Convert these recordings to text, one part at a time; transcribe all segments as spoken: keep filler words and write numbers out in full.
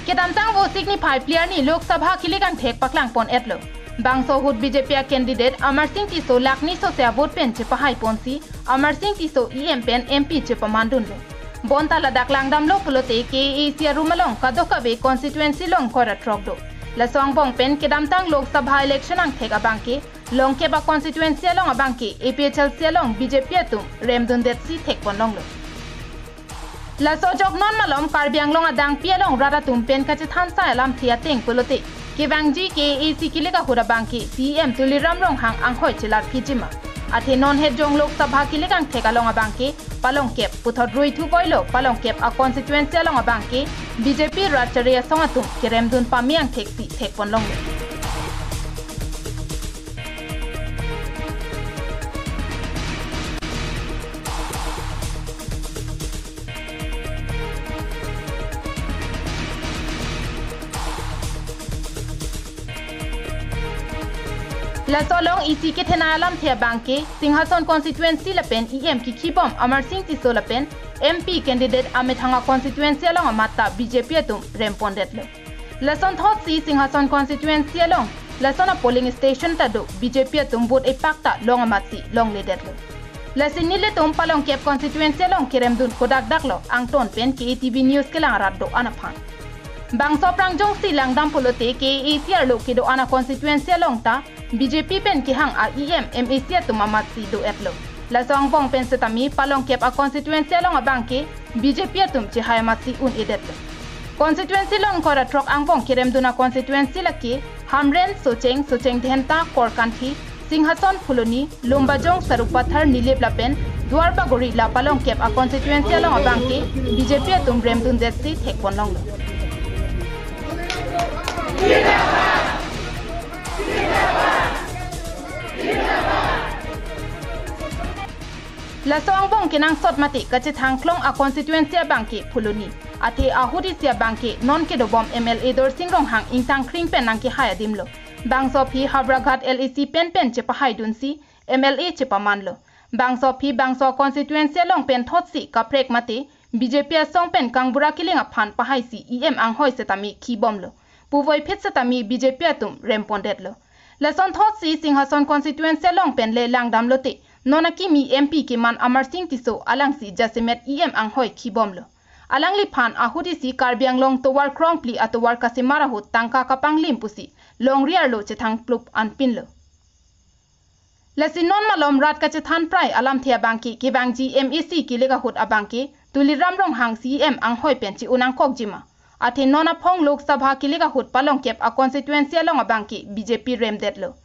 Kedamtang Vosik niphai phli arni Lok Sabha kilik angthek paklangpon-etlo. Bangso ahut B J P a candidate Amarsing Tisso lakh niso se avote pen chepahai ponsi Amarsing Tisso E M pen M P chepamandunlo. Bonta ladak langdamlo pulote K A A C arum along kadokave constituency along ingkoi ra throk do. Laso angbong pen kedamtang Lok Sabha election angthek abangke Longkep a constituency along abangke A P H L C along B J P atum remdundetsi thekponlonglo. Laso ajok non malom Karbi Anglong adangpi along rat atum pen kachethan asai alamthe ateng pulote kevangji K A A C kilik ahut abangke C E M Tuliram Ronghang anghoi chelarphijima. Athe non het jong Lok Sabha kilik angthek along abangke Palongkep, puthot ruithu boilo Palongkep a constituency along abangke B J P rat chari asong atum keremdun pame angtheksi thekponlonglo. Laso along isi kethenei alamthe abangke Singhason constituency lapen E M kikhibom Amarsing Tisso lapen M P candidate amethang a constituency along amat ta B J P atum rempondetlo. Lason thotsi Singhason constituency along lason a polling station ta do, B J P atum vote epak ta long amatsi longledetlo. Lasi nelitum Palongkep constituency along keremdun kodakdaklo, angton pen K A T V News kelang arat do-an aphan. Bangso aphrang jongsi langdam pulote K A A C arlo kedo-an a constituency along ta B J P pen kehang a E M, M A C atum amatsi do-etlo. Laso angbong pen setame Palongkep a constituency along abangke B J P atum chehai amatsi un-edetlo. Constituency along ingkoi ra throk angbong keremdun a constituency lake Hamren, Socheng, Socheng Dhenta, Korkanthi, Singhason, Phuloni, Lumbajong, Sarupathar, Nilip lapen Duarbagori. La Palongkep a constituency along abangke B J P atum remdundetsi thekponlonglo. Laso angbong kenangsot mate kachethangklong a constituency abangke Phuloni. Athe ahut isi abangke non kedobom M L A Dorsing Ronghang ingtangkring pen nangkehai adimlo. Bangso aphi Howraghat L A C pen pen chepahaidunsi M L A chepamanlo. Bangso aphi bangso constituency along pen thotsi kaprek mate B J P asong pen kangbura kiling aphan pahaisi E M anghoi setame khibomlo. Puvoiphit setame B J P atum rempondetlo. Lason thotsi Singhason constituency along pen le langdamlote non akimi M P keman Amarsing Tisso alangsi jasemet E M anghoi khibomlo. Alangliphan ahut isi Karbi Anglong tovar krongphli atovar kasemar ahut tangka kapanglim pusi longri arlo chethangplup anpinlo. Lasi non malom rat kachethan prai alamthe abangke kevangji M A C kilik ahut abangke Tuliram Ronghang C E M anghoi pen chi-un nangkokjima. Athe non aphong Lok Sabha kilik ahut Palongkep a constituency along abangke B J P remdetlo.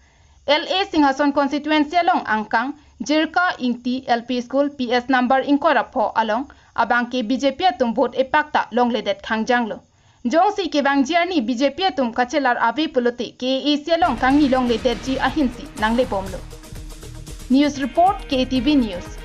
L A Singhason constituency along angkang Jirka Ingti L P School P S number ingkoi ra pho along abangke B J P atum vote epak ta longledet khangjanglo. Jongsi kevangji arni B J P atum kachelar ave pulote K A A C along kangni longledetji ahinsi nanglebomlo. News report, K A T V News.